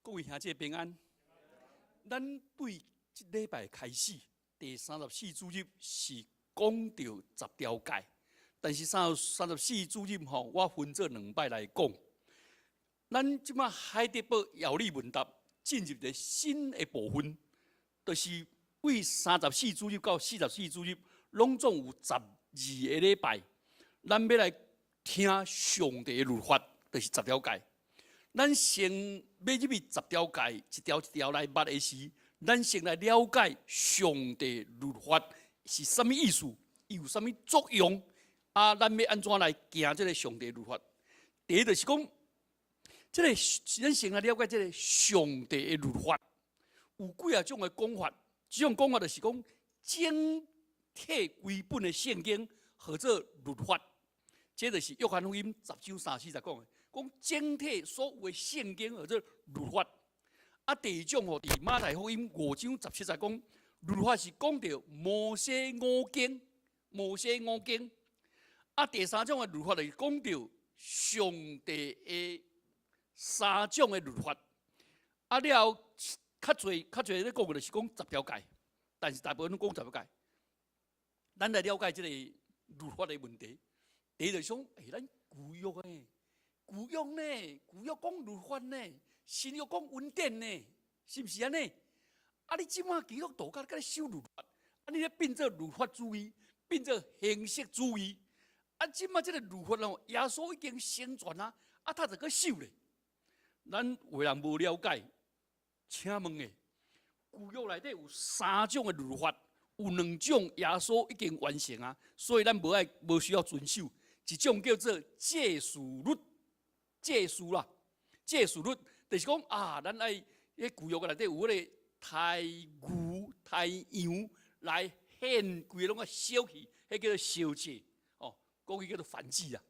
各位兄弟平安。咱對這禮拜開始第三十四主日是講著十條誡，但是三十四主日吼，我分做兩擺來講。咱這馬海德堡要理問答進入一個新的部分，就是對三十四主日到四十四主日，攏總有12個禮拜，咱欲來聽上帝的律法，就是十條誡。咱先欲入去十條誡，一條一條來捌的時，咱先來了解上帝律法是啥物意思，伊有啥物作用，啊，咱欲按怎來行這个上帝律法？第一就是講，這个咱先來了解這个上帝的律法，有幾仔種的講法。這種講法就是講，整體規本的聖經號做律法，這就是約翰福音10章34節講的。講整體所有的聖經號做律法。啊，第二種吼，佇馬太福音5章17節講，律法是講著摩西五經，摩西五經。啊，第三種的律法就是講著上帝的三種的律法。啊，了後較濟較濟咧講的就是講十條誡，但是大部分攏講十條誡。咱來了解這个律法的問題。第一就是講，欸，咱舊約呢？舊約呢？舊約講律法呢？新約講恩典呢？是毋是按呢？啊，你這馬基督徒閣咧守律法，啊，你咧變做律法主義，變做形式主義。啊，這馬這个律法哦，耶穌已經成全啊，啊，他就閣守咧。咱有的人無了解，請問咧，舊約內底有三種的律法，有兩種耶穌已經完成啊，所以咱無愛無需要遵守。一種叫做祭司律，祭司啦，祭司律就是講啊，咱愛彼舊約內底有彼个殺牛、殺羊來獻，規个攏愛燒去，彼叫做燒祭，哦，國語叫做燔祭啊，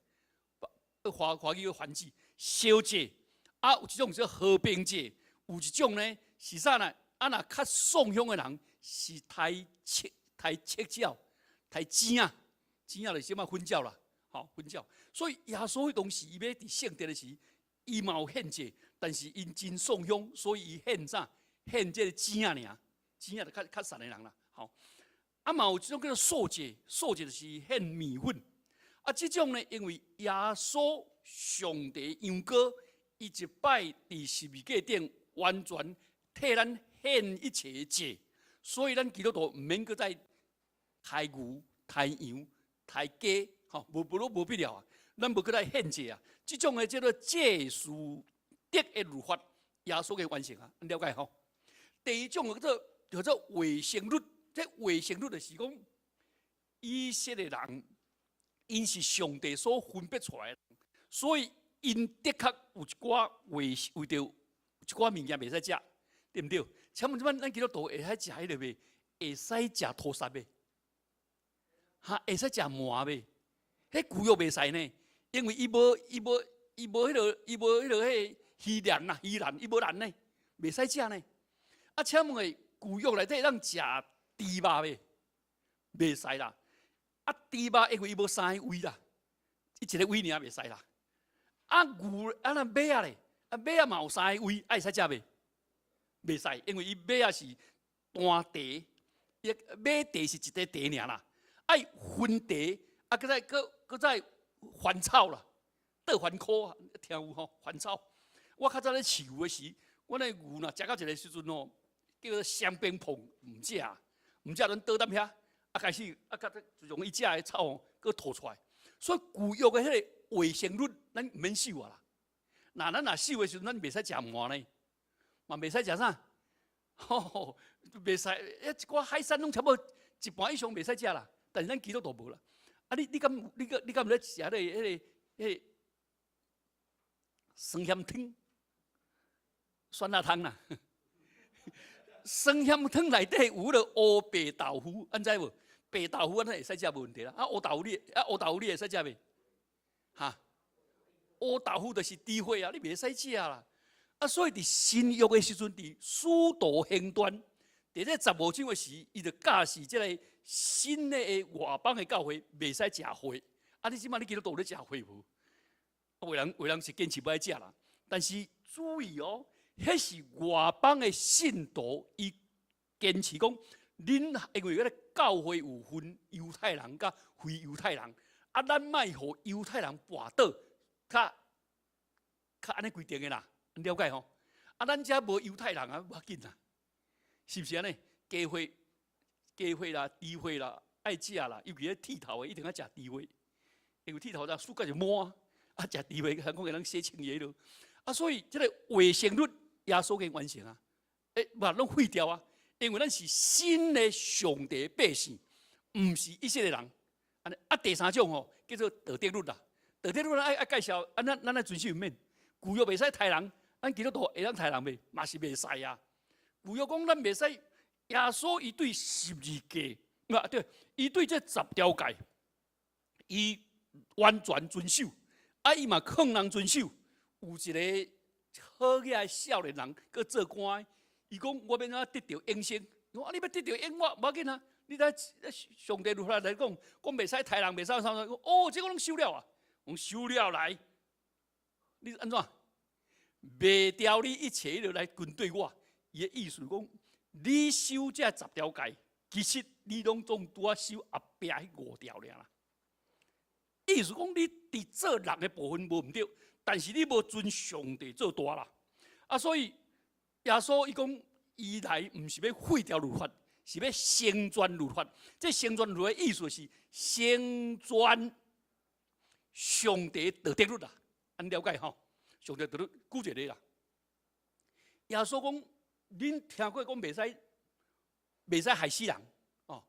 華華語叫燔祭，燒祭。啊，有一種叫和平祭，有一種呢是啥呢？啊，若較喪凶的人是殺赤殺赤鳥、殺糋仔，糋仔就是啥物糞鳥啦，吼糞鳥。所以耶穌彼當時伊欲佇聖殿的時，伊嘛有獻祭，但是𪜶真喪凶，所以伊獻啥？獻這个糋仔爾，糋仔就較較散的人啦，吼。啊，嘛有一種叫做素祭，素祭就是獻麵粉。啊，這種呢，因為耶穌上帝羊羔，伊一擺佇十字架頂完全替咱獻一切的祭，所以咱基督徒毋免閣再殺牛、殺羊、殺雞，吼，無無攏無必要啊。咱無閣再獻祭啊。這種的叫做祭司的的律法，耶穌給完成啊，你了解吼？第二種叫做叫做衛生律，這衛生律就是講以色列人，𪜶是上帝所分別出來的，所以𪜶的確有一寡為為著一寡物件袂使食，對毋對？請問這擺咱基督徒會使食彼个袂？會使食屠殺袂？哈，會使食糜袂？彼舊約袂使呢，因為伊無伊無伊無彼个伊無彼个彼魚鱲啊魚鱲，伊無鱲呢，袂使食呢。啊，請問咧舊約內底會當食豬肉袂？袂使啦。啊，豬肉因為伊無三个胃啦，伊一个胃爾袂使啦。啊牛啊若馬仔咧，啊馬仔嘛有三个胃，啊會使食袂？袂使，因為伊馬仔是單蹄，伊馬蹄是一塊蹄爾啦，愛分蹄，啊，閣再閣閣再還草啦，倒還苦，聽有吼？還草。我較早咧飼牛的時，阮的牛若食到一个時陣吼，叫做雙邊碰，毋食，毋食，咱倒踮遐，啊開始啊，較自從伊食的草吼，閣吐出來。所以舊約的彼个衛生律，咱毋免守啊啦。若咱若守的時陣，咱袂使食糜呢，嘛袂使食啥？吼，袂使，一寡海產攏差不多一半以上袂使食啦。但是咱基督徒無啦。啊，你你敢你敢你敢有咧食彼个酸鹹湯、酸辣湯啦？酸鹹湯內底有彼个烏白豆腐，按知無？白豆腐按呢會使食無問題啦。啊，烏豆腐你啊烏豆腐你會使食袂？哈？烏豆腐就是豬血啊，你袂使食啦。啊，所以佇新約的時陣，佇使徒行傳，佇這15章的時，伊就教示這个新的外邦的教會袂使食血。啊，你這擺你基督徒咧食血無？有人有人是堅持欲愛食啦。但是注意哦，彼是外邦的信徒，伊堅持講，恁因為彼个教會有分猶太人佮非猶太人，啊，咱莫予猶太人跋倒，較較按呢規定的啦，你了解吼？啊，咱遮無猶太人啊，無要緊啦，是毋是按呢？雞血、雞血啦、豬血啦，愛食啦，尤其彼剃頭的一定愛食豬血，因為剃頭才暑假就滿，啊，食豬血，講會當洗清伊囉。啊，所以這個衛生律耶穌已經完成啊，欸，無攏廢掉啊，因為咱是新的上帝百姓，毋是以色列人。按呢啊，第三種吼叫做道德律啦，道德律愛愛介紹，啊，咱咱愛遵守免？舊約袂使刣人，咱基督徒會當刣人袂？嘛是袂使啊。舊約講咱袂使，耶穌伊對十二誡，啊對，伊對這十條誡，伊完全遵守，啊伊嘛勸人遵守。有一个好額的少年人，閣做官的，伊講我欲按怎得著永生？伊講啊，你欲得著永，我無要緊啊！你知上帝律法來講，講袂使刣人，袂使啥啥，哦，這個攏守了啊，講守了來，你按怎？賣掉你一切就來跟隨我。伊的意思講，你守這十條誡，其實你攏總拄仔守後壁彼五條爾啦。意思講，你佇做人的部分無毋對，但是你無尊上帝做大啦。啊，所以耶穌伊講，伊來毋是欲廢掉律法，是欲成全律法。這成全律法的意思是成全上帝道德律啦。按了解吼？上帝道德律，舉一個例啦。耶穌講，恁聽過講袂使袂使害死人哦，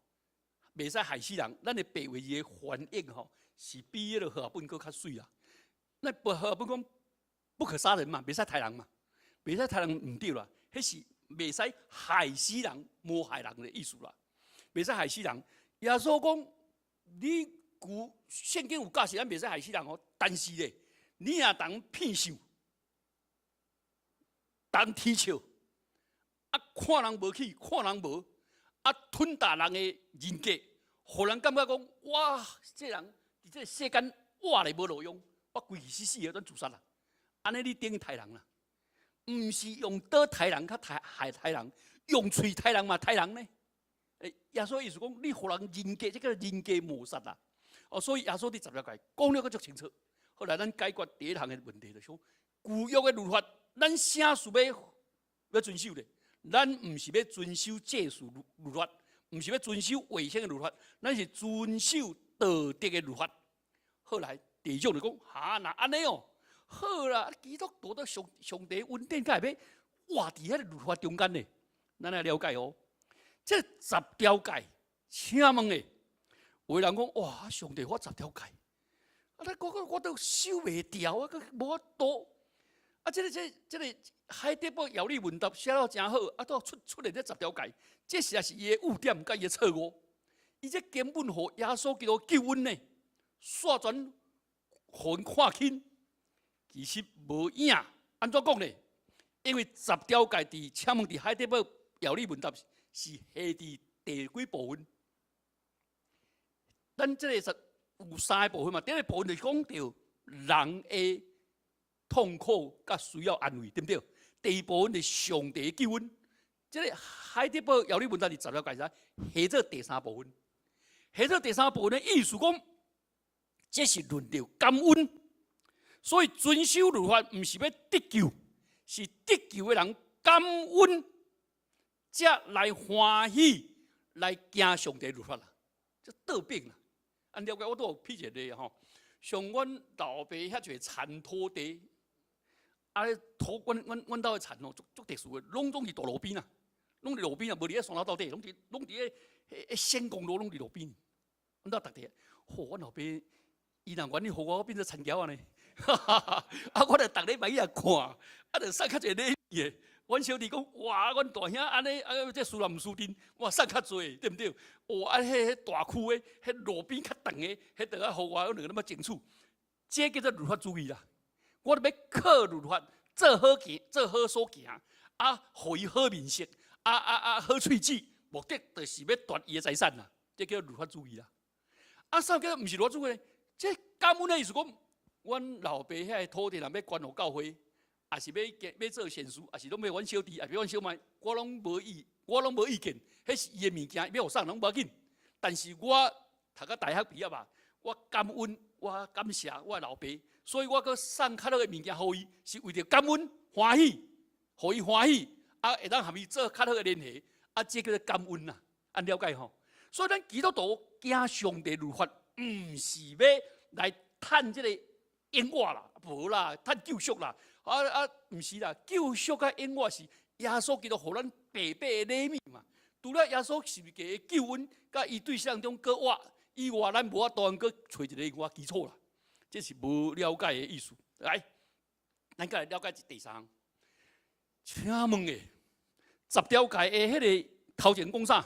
袂使害死人。咱的白話字的翻譯吼，是比彼个和合本閣較媠啦。那不和合本講不可殺人嘛，袂使刣人嘛，袂使刣人毋對啦，彼是袂使害死人、謀害人的意思啦。袂使害死人。耶穌講，你舊聖經有教示咱袂使害死人哦，但是咧，你若當騙笑、當啼笑，啊看人無起，看人無，啊吞噬人的人格，予人感覺講，哇，這人佇這個世間活咧無路用，我規氣死死的，咱自殺啦。按呢你等於刣人啦，毋是用刀刣人較刣害刣人，用喙刣人嘛刣人呢？欸，耶穌意思講，你予人人格，這个人格謀殺啦。哦，所以耶穌佇十條誡講了閣足清楚。後來咱解決第一項的問題，就是講舊約的律法，咱啥事欲欲遵守咧？咱毋是欲遵守祭司律法，毋是欲遵守衛生的律法，咱是遵守道德的律法。後來第二種就講，哈，若按呢哦，好啦，基督徒的上上帝恩典，敢會欲活佇彼个律法中間呢？咱來了解哦。這十條誡，請問咧，有的人講，哇，上帝發十條誡，啊，我我我都守袂牢啊，閣無法度。啊，這个這這个海德堡要理問答寫了誠好，啊，都出出現這十條誡，這實在是伊的污點佮伊的錯誤。伊這根本予耶穌基督救恩呢，煞轉予𪜶看輕，其實無影。按怎講呢？因為十條誡佇，請問佇海德堡要理問答是下佇第幾部分？咱這個是有三個部分嘛？第一個部分就是講著人的痛苦佮需要安慰，對毋對？第二部分是上帝的救恩。這個海德堡要理問答佇十條誡下做第三部分。下做第三部分的意思講，這是論著感恩。所以遵守律法毋是欲得救，是得救的人感恩，才來歡喜來行上帝律法啦。這倒轉啦。按了解，我都有舉一個例吼，像阮老爸遐濟田土地，啊，土阮阮阮兜的田哦，足足特殊的，攏總佇大路邊啊，攏佇路邊啊，無佇咧山頭底，攏佇攏佇咧彼彼省公路攏佇路邊。阮兜逐地，吼，阮老爸伊若願意予我，我變做田僑仔呢。啊，我著逐禮拜去遐看，啊，著送較濟禮物的。阮小弟講，哇，阮大兄按呢，啊，這輸人毋輸陣，我送較濟，對毋對？哇，啊，彼彼大區的，彼路邊較長的，彼著愛予我，我兩個攏欲爭取。這叫做律法主義啦。我著欲靠律法做好行，做好所行，啊，予伊好面色，啊啊啊，好喙齒，目的就是欲奪伊的財產啦。這叫律法主義啦。啊，啥叫毋是律法主義？這感恩的意思講，阮老爸遐个土地若欲捐予教會，也是欲欲做善事，也是攏欲阮小弟，也是阮小妹，我攏無意，我攏無意見。彼是伊的物件，欲予送攏無要緊。但是我讀到大學畢業啊，我感恩，我感謝我老爸，所以我閣送較好的物件予伊，是為著感恩歡喜，予伊歡喜，啊，會當和伊做較好的聯繫，啊，這叫做感恩啦，按了解吼。所以咱基督徒行上帝律法，毋是欲來趁這個永活啦，無啦，趁救贖啦，啊啊，毋是啦，救贖佮永活是耶穌基督予咱白白的禮物嘛。除了耶穌十字架的救恩，佮伊對死人中閣活以外，咱無法度閣揣一個永活基礎啦。這是無了解的意思。來，咱閣來了解第三項。請問的十條誡的彼个頭前講啥？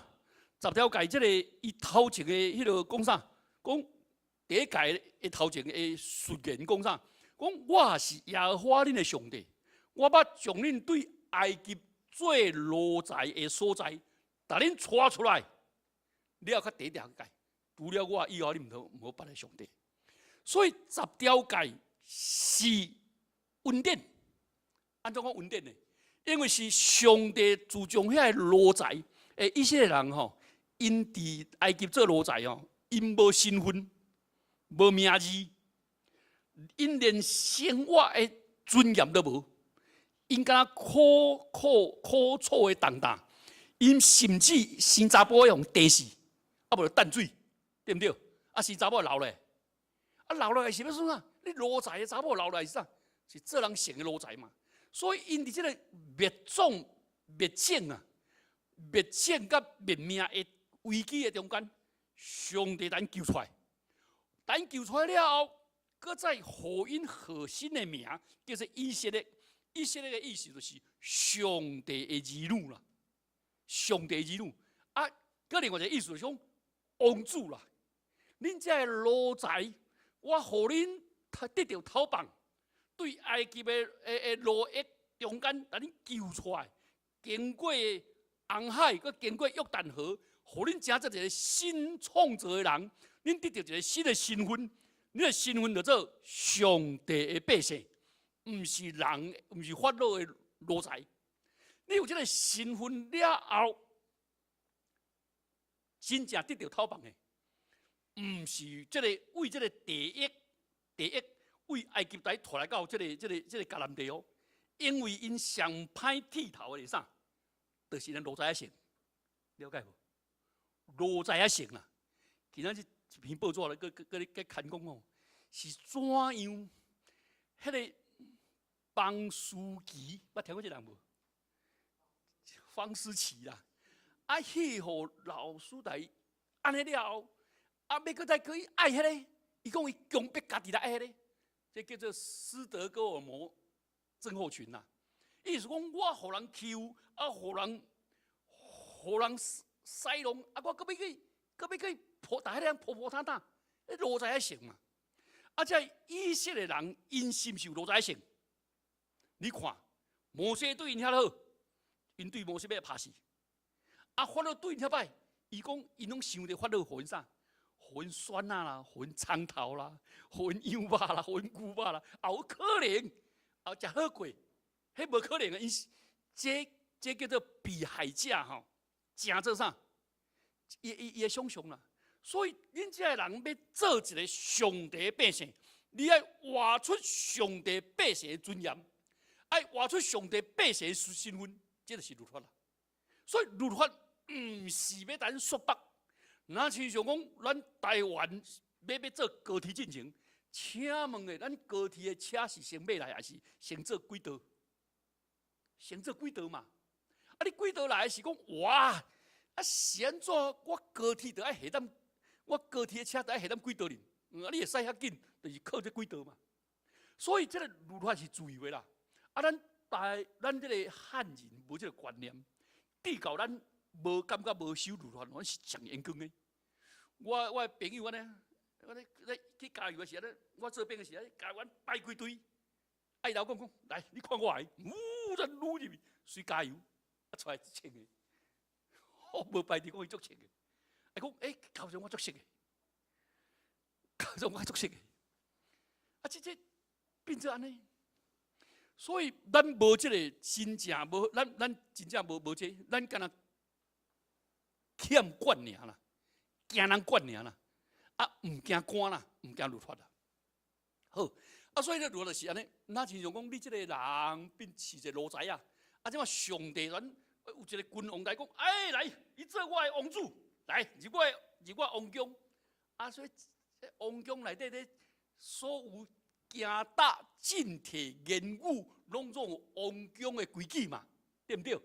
十條誡這个伊頭前的彼个講啥？講第一誡的頭前的序言講啥？講我是耶和華恁的上帝，我捌將恁對埃及做奴才的所在，共恁帶出來。了後閣第一條誡，除了我以外，你毋通無別的上帝。所以十條誡是恩典，按怎講恩典呢？因為是上帝自從遐个奴才，欸，以色列人吼，𪜶佇埃及做奴才吼，𪜶無身份，無名字，𪜶連生活的尊嚴都無，𪜶敢若苦苦苦楚的重擔，𪜶甚至生查埔會予疳死，啊無就淡水，對毋對？啊，生查某留咧，啊留落來是欲創啥？你奴才的查某留落來是啥？是做人性的奴才嘛。所以𪜶佇這個滅種滅種啊，滅種佮滅命的危機的中間，上帝共𪜶救出來，共𪜶救出來了後，閣再予𪜶號新的名，叫做以色列。以色列的意思就是上帝的兒女啦，上帝兒女。啊，閣另外一個意思就是講王子啦。恁這个奴才，我予恁得著逃放，對埃及的奴役中間，共恁救出來，經過紅海，閣經過約旦河，予恁成做一個新創造的人，恁得著一個新的身份，恁的身份就做上帝的百姓，毋是人，毋是法老的奴才。你有這個身份了後，真正得著逃放的，毋是這個為這個地獄，地獄為埃及來拖來到這個迦南地哦，因為𪜶上歹剃頭的是啥？就是𪜶奴才的性，了解無？奴才的性啦。今仔日一篇報紙來閣閣閣咧閣牽講哦，是怎樣？彼个房思琪，捌聽過這個人無？房思琪啦，啊，彼予老師來按呢了後，啊，欲閣再去愛彼个，伊講伊強迫家己來愛彼个，這叫做斯德哥爾摩症候群啦。意思講，我予人欺負，啊，予人使弄，啊，我閣欲去，閣欲去婆，逐彼個婆婆媽媽，彼奴才的性嘛。啊，這以色列人，𪜶是毋是有奴才的性？你看，摩西對𪜶遐好，𪜶對摩西欲拍死。啊，法老對𪜶遐歹，伊講𪜶攏想著法老予𪜶啥？予𪜶酸仔啦，予𪜶蔥頭啦，予𪜶羊肉啦，予𪜶牛肉啦，也有可能，也食好過。彼無可能啊！𪜶是這叫做被害者吼，成做啥？伊的想象啦。所以，恁這个人欲做一個上帝的百姓，你愛活出上帝百姓的尊嚴，愛活出上帝百姓的身份，這就是律法啦。所以律法毋是欲咱束縛，若親像講咱台灣欲做高鐵進前，請問的，咱高鐵的車是先買來，還是先做軌道？先做軌道嘛。啊，你軌道來是講哇，啊是按怎？我高鐵著愛下踮，我高鐵的車著愛下踮軌道裡，啊，你會使遐緊，就是靠這軌道嘛。所以這個律法是自由的啦。啊，咱這個漢人無這個觀念，直到咱無感覺無守律法，阮是誠嚴謹的。我的朋友按呢，我咧去加油的時陣，我做兵的時陣，加油排開隊，愛老講講，來，你看我的，嗚，才擼入去，隨加油，啊出來一千个，我無排隊講伊足穿的，伊講欸，交上我足熟的，交上我足熟的，啊，這變做按呢，所以咱無這个真正無，咱真正無這個，咱敢若欠管爾啦，驚人管爾啦，啊，毋驚官啦，毋驚律法啦。好，啊，所以咧，律法就是按呢，若親像講你這个人變是一個奴才啊，啊，這馬上帝咱有一個君王來講，欸，來，你做我的王子，來入我王宮，啊，所以王宮內底咧所有行搭進退言語，攏總有王宮的規矩嘛，對毋對？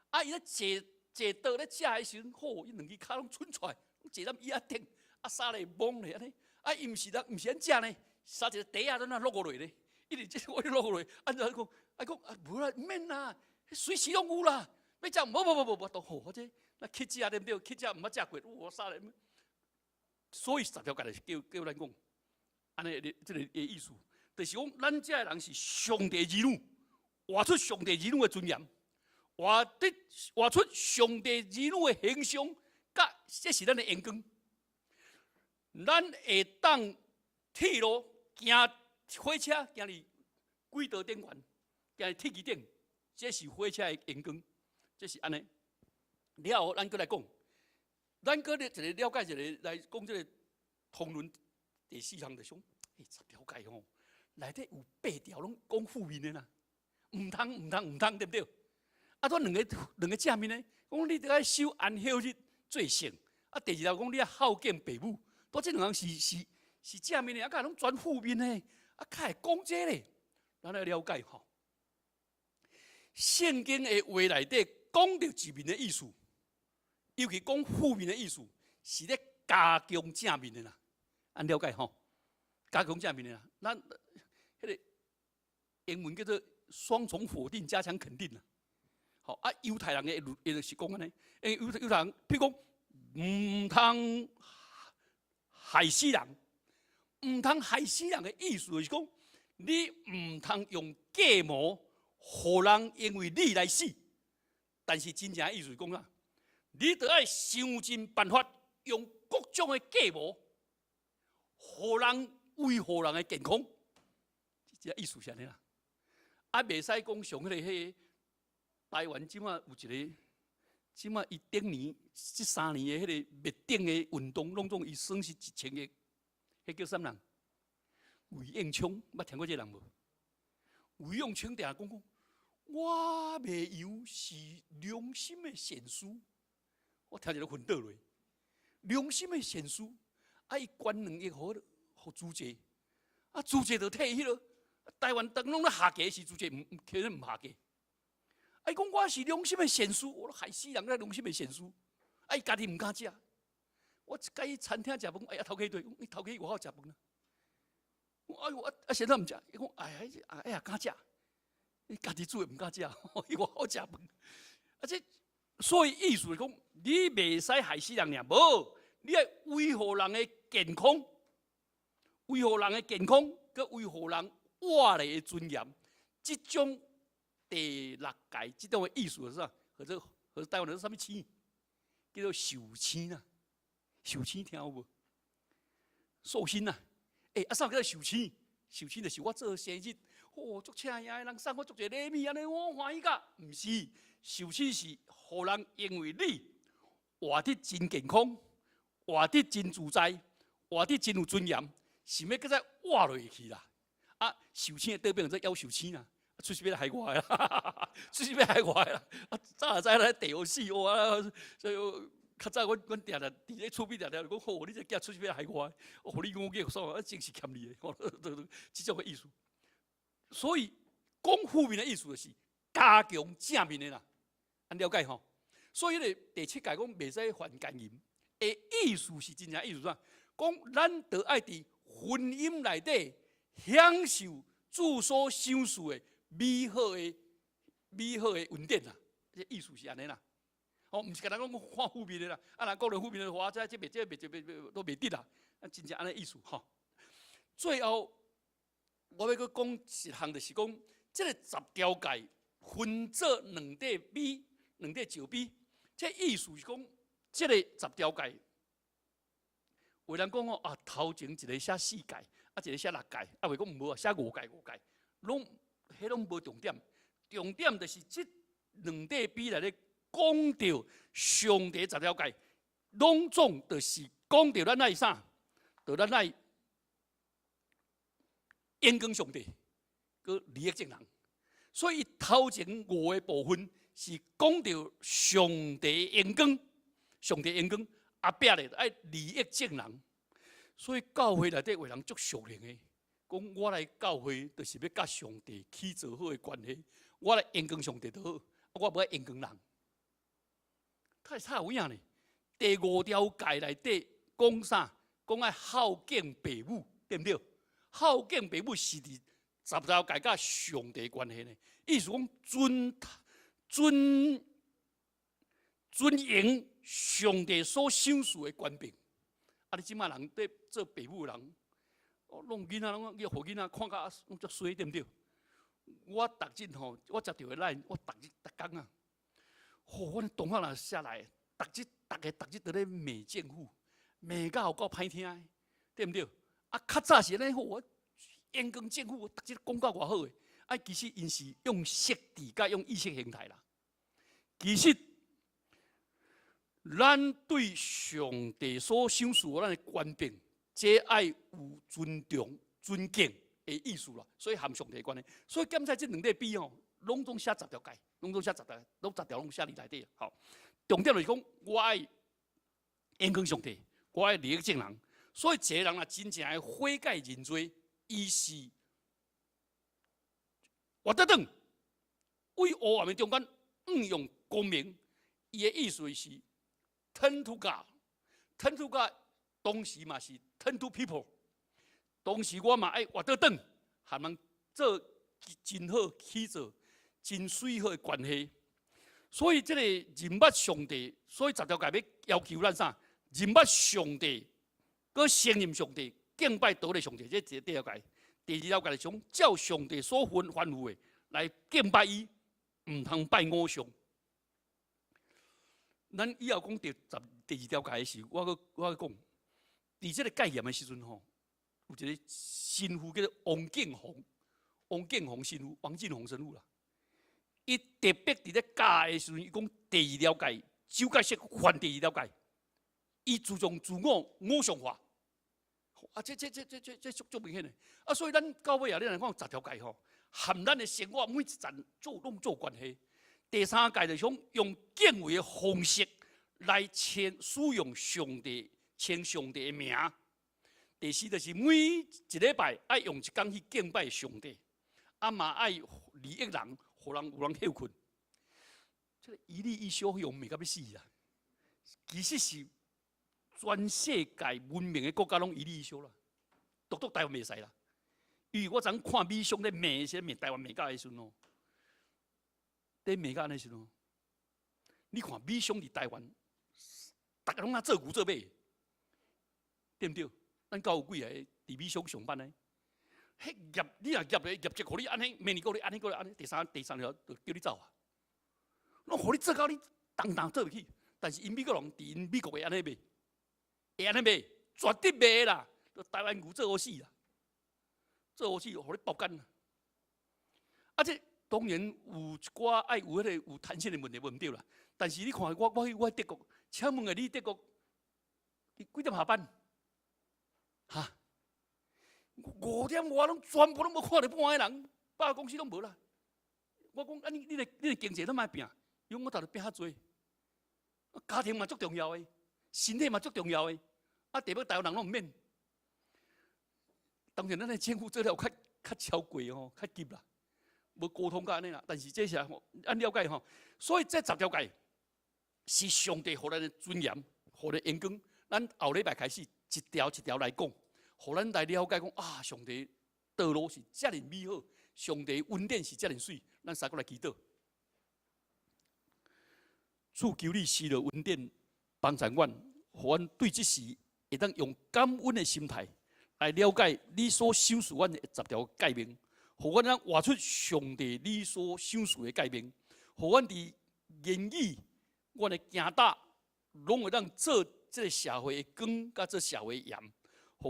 啊，伊咧坐坐桌咧食的時陣，吼，伊兩支跤攏伸出來，坐踮椅仔頂，啊，衫咧摸咧按呢，啊，伊毋是人，毋是按食呢，捎一個袋仔在那落落咧，一直這我落落，按怎講？啊講啊，無啦，毋免啦，隨時攏有啦，欲食無無無無無都好，我這那乞食對毋對？乞食毋捌食過，我啥咧？所以十條誡就是叫咱講，按呢，這个的意思，就是講咱這个人是上帝兒女，活出上帝兒女的尊嚴，活出上帝兒女的形象，佮這是咱的榮光。咱會當鐵路行火車行佇軌道頂懸，行佇鐵枝頂，這是火車的榮光，這是按呢。了後，咱閣來講，咱閣咧一个了解一个來講，這个通論第四項就是講，欸，十條誡吼，內底有八條攏講負面的啦，毋通毋通毋通，對毋對？啊，煞兩個正面呢，講你著愛守安息日做聖，啊，第二條講你愛孝敬爸母，煞這兩項是正面的，啊，敢攏全負面的，啊，較會講這咧，咱來了解吼。聖經的話內底講著一面的意思，尤其講負面的意思，是咧加強正面的啦。按了解吼，加強正面的啦。咱彼个英文叫做雙重否定加強肯定啦。吼啊，猶太人的伊就是講按呢，因為猶太人，譬如講，毋通害死人，毋通害死人的意思就是講，你毋通用計謀，予人因為你來死。但是真正的意思是講啥？你著愛想盡辦法，用各種的計謀，予人維護人的健康。這個意思是按呢啦。啊，袂使講像彼个台灣這馬有一个，這馬伊頂年這3年的彼个滅頂的運動，攏總伊損失1000億。彼叫啥人？魏應充，捌聽過這個人無？魏應充定定講講，我賣油是良心的善事。我聽一個昏倒落，良心的善事，啊，伊捐2億予主濟，啊，主濟就退彼囉。台灣當攏咧下價時，主濟毋可能毋下價。啊，伊講我是良心的善事，我害死人咧，良心的善事。啊，伊家己毋敢食。我共伊餐廳食飯，哎呀，頭家對，你頭家外口食飯啦。哎喲，啊啊，先生毋食，伊講哎呀，哎呀，敢食？伊家己煮的毋敢食，伊外口食飯。啊，這所以意思是講，你袂使害死人爾，無，你愛維護人的健康，維護人的健康，閣維護人活咧的尊嚴，這種第六誡這種的意思是啥？或者台灣人啥物星？叫做壽星啊，壽星聽有無？壽星啊，欸，啊啥叫做壽星？壽星就是我做生日，哦，足請的人送我足濟禮物，按呢我歡喜甲，毋是，壽星是予人因為你活得真健康，活得真自在，活得真有尊嚴，想欲閣再活落去啦。啊，壽星的倒變做夭壽星啊，出世欲害我的啦，出世欲害我的啦。啊，早就知咧地予死我啊，所以較早阮定定佇咧厝邊定定就講，吼，你這囝出世欲害我的，予你5億爽，啊，真是欠你的，這種的意思。所以講負面的意思就是加強正面的啦，按了解吼。所以咧第七誡講袂使犯姦淫，的意思是真正意思啥？講咱著愛佇婚姻內底享受主所賞賜的美好的恩典啦。這意思是按呢啦。哦，毋是干焦講看負面的啦，啊，若講著負面的話，這袂都袂得啦。啊，真正按呢意思吼。最後，我欲閣講一項，就是講這个十條誡分做兩塊比，兩塊石比，這意思是講，這个十條誡，有人講哦，啊，頭前一个寫四誡，啊，一个寫六誡，啊，袂講毋無啊，寫五誡五誡，攏彼攏無重點，重點就是這兩塊碑內咧講著上帝十條誡，攏總就是講著咱愛啥？就咱愛榮光上帝，閣利益眾人。所以頭前五个部分是講著上帝榮光，上帝榮光，後壁咧愛利益眾人。所以教會內底有人足屬靈的，講我來教會就是欲佮上帝起做好的關係，我來榮光上帝就好，我無愛榮光人。太差有影呢？第五條誡內底講啥？講愛孝敬父母，對毋對？孝敬父母是佇十條誡佮上帝關係呢？意思講尊榮上帝所賞賜的權柄。啊！你這擺人佇做爸母的人，哦，攏囡仔攏予囡仔看甲攏足衰，對毋對？我逐日吼，我接著的 line，我逐日逐工啊，吼，阮同學若寫來，逐日逐个逐日佇咧罵政府，罵甲有夠歹聽的，對毋對？啊，較早是按呢好，我榮光政府，逐日講甲偌好的，啊，其實𪜶是用設置佮用意識形態啦。其實，咱對上帝所賞賜咱的權柄，這愛有尊重、尊敬的意思啦。所以和上帝關係。所以檢查這兩塊碑吼，攏總寫十條誡，攏總寫十條，攏十條攏寫佇內底。好，重點就是講，我愛榮光上帝，我愛利益眾人。所以一個人若真正的悔改認罪，伊是活得轉，為黑暗的中間向用光明。伊的意思是 turn to God，turn to God，同時嘛是 turn to people。同時我嘛愛活得轉，和人做真好去做真媠好的關係。所以這個認捌上帝，所以十條誡欲要求咱啥？認捌上帝，閣承認上帝，敬拜獨一上帝，這是第一條誡。第二條誡就是講照上帝所吩咐的來敬拜伊，毋通拜偶像。咱以後講第二條誡的時，我閣講，佇這個戒嚴的時陣吼，有一個神父叫做王敬弘，王敬弘神父，王進宏神父啦。伊特別佇咧教的時陣，伊講第二條誡，蔣介石犯第二條誡，伊注重自我偶像化。啊，這足明顯的。啊，所以咱到尾啊，你來講十條誡吼，和咱的生活每一層做攏做關係。第三誡就是講用敬畏的方式來稱使用上帝，稱上帝的名。第四就是每一禮拜愛用一工去敬拜上帝，啊嘛愛利益人，予人有人歇睏。這個一例一休用罵甲欲死啦！其實是全世界文明的國家攏一例一休啦，獨獨台灣袂使啦。因為我昨看美商咧罵，啥罵台灣罵甲的時陣哦，咧罵甲按呢時陣，你看美商佇台灣，逐个攏若做牛做馬，對毋對？咱敢有幾个佇美商上班的？彼業你若業咧業績予你按呢，明年閣予你按呢，閣按呢，第三條就叫你走啊！攏予你做到你當當做袂起，但是𪜶美國人佇𪜶美國會按呢袂？會按呢袂？絕對袂啦！台灣牛做予死啦，做予死，予你爆肝啦！啊，這當然有一寡愛有彼個有彈性的問題，無毋對啦。但是你看我去我德國，請問下你德國，幾點下班？哈？5點外攏全部攏無看著半个人，百貨公司攏無啦。我講啊，你的經濟哪麼拼？因為我頭拄拼較濟，家庭嘛足重要的，身體嘛足重要的。啊，地方台灣人攏毋免。當然，咱的政府做了較超過吼，較急啦，無溝通甲按呢啦。但是這是按了解吼，所以這十條誡是上帝予咱的尊嚴，予咱榮光。咱後禮拜開始一條一條來講，予咱來了解講啊，上帝道路是遮爾美好，上帝恩典是遮爾媠。咱三個來祈禱，主求你施落恩典幫助阮，予阮對這時會當用感恩的心態來了解你所賞賜阮的十條誡命，予阮通活出上帝你所賞賜的誡命，予阮佇言語、阮的行踏，攏會當做這個社會的光，佮做社會的鹽，予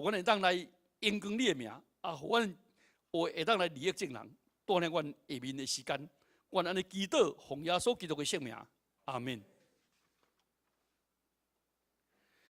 阮會當來榮光你的名，啊，予阮會當來利益眾人。帶領阮下面的時間，阮按呢祈禱，奉耶穌基督的聖名，阿門。